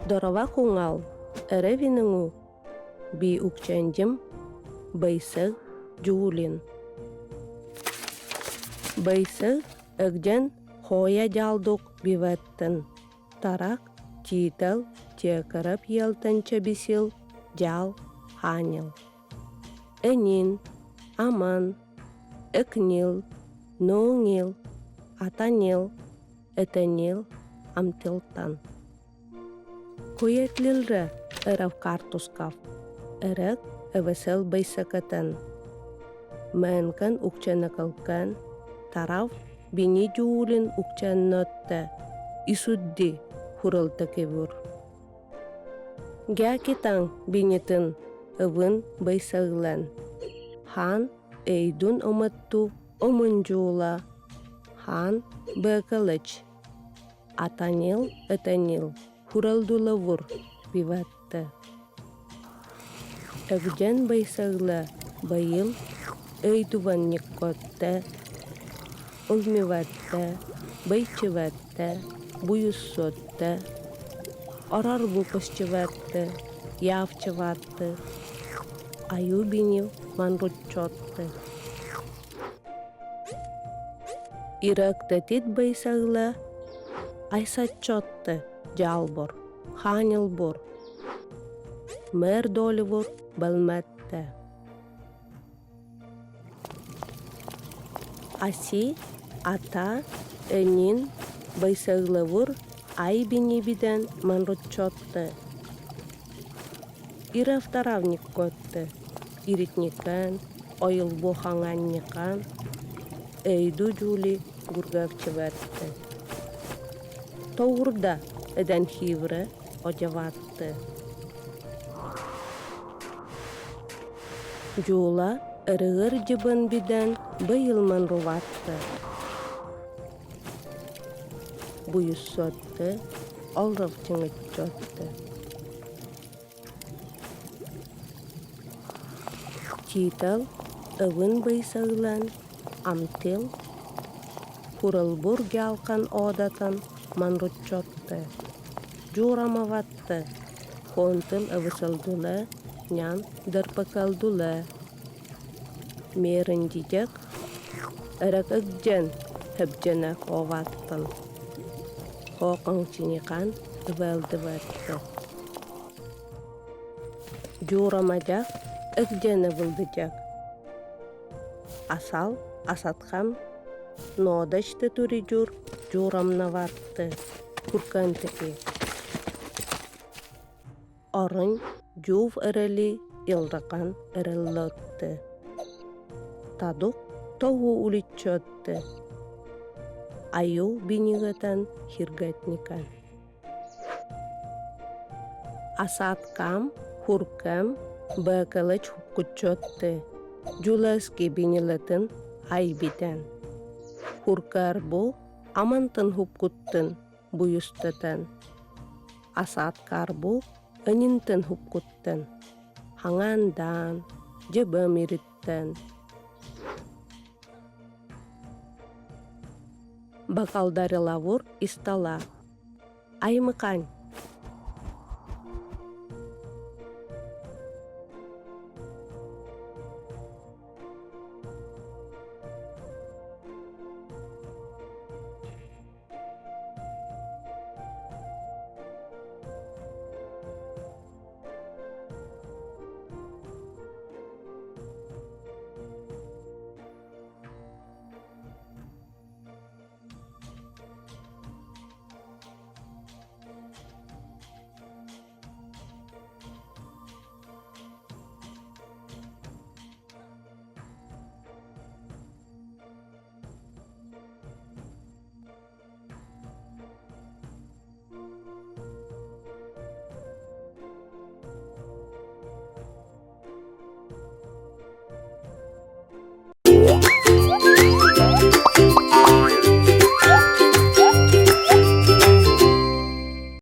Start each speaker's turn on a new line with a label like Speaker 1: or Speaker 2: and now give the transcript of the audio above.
Speaker 1: Дорова хуҥал эрэ виныҥу би укчэндим бэйсэг дьуулин. Бэйсэг эгдьэн хоя дьаалдук бивэттэн тарак тиитэл тиэкэрэп елтэн чэбисил дьаал хааньыл. Энин, аман, экнил, нооҥил, атанил, этэнил, амтилтан. Куйэтлилрэ эрэв картускав, эрэк эвесел бэйсэкэтэн. Мэнкэн укчэнэкэлкэн, тарав бини дьуулин укчэннөттэ, исудди хурылтакивур. Гякитаҥ бинитин ывын бэйсэглэн, хаан эйдун омытту омунжуула, хаан бэкэлэч, атанил этэнил хуралдулавур биватты. Эгдьэн бэйсэглэ байыл өйдуванниккотте, ылмиватте, бэйчиватте, буйуссуотте, орар бупасчиватты, явчеватты, аюбинил манруччотты. Ирактатит байсагла айсаччотты дьаалбор, хааньылбор, мэр долевур балматта. Аси ата энин байсаглавур ай бинибиден манруччотты. Иравтаравниккотты, иритникан, ойылбухаҥанньыкан, эйду дьуули гургавчыбатты. Тоурда эдэн хивре одеватты. Дьуула ырыгыр дьыбын бидэн быйылман руватты. Буйуссуотты, олров чыҥыччуотты. Тиитал ывын быйсаылан амтил куралбур гялкан оодатан манруччотты, дьуурамаватты, хонтыл ывысылдулэ, нян дырпыкалдулэ. Мериндидек ыракыгдьэн хөбдьөнө хоовааттан, хоокоҥчиникан ывэлдывэтты. Дьуурамадьак ыкдьэни былдыдьак. Асал асатхам ноодачты туридьур дьуурамнаватты куркантыки. Орун дьуув эрэли илракан эрэллотты. Тадук тоһу уличчотты. Аю бинигэтэн хиргэтникан. Асааткам, хуркам, бэкэлэч хупкуччотты, дьуласки бинилэтин айбитэн. Хуркарбу амантын хупкуттын буйустатан. Асааткарбу ынинтын хупкуттын, хаҥаандаан, дьыбым ириттэн. Бакалдарылавур истала. Аймыкань.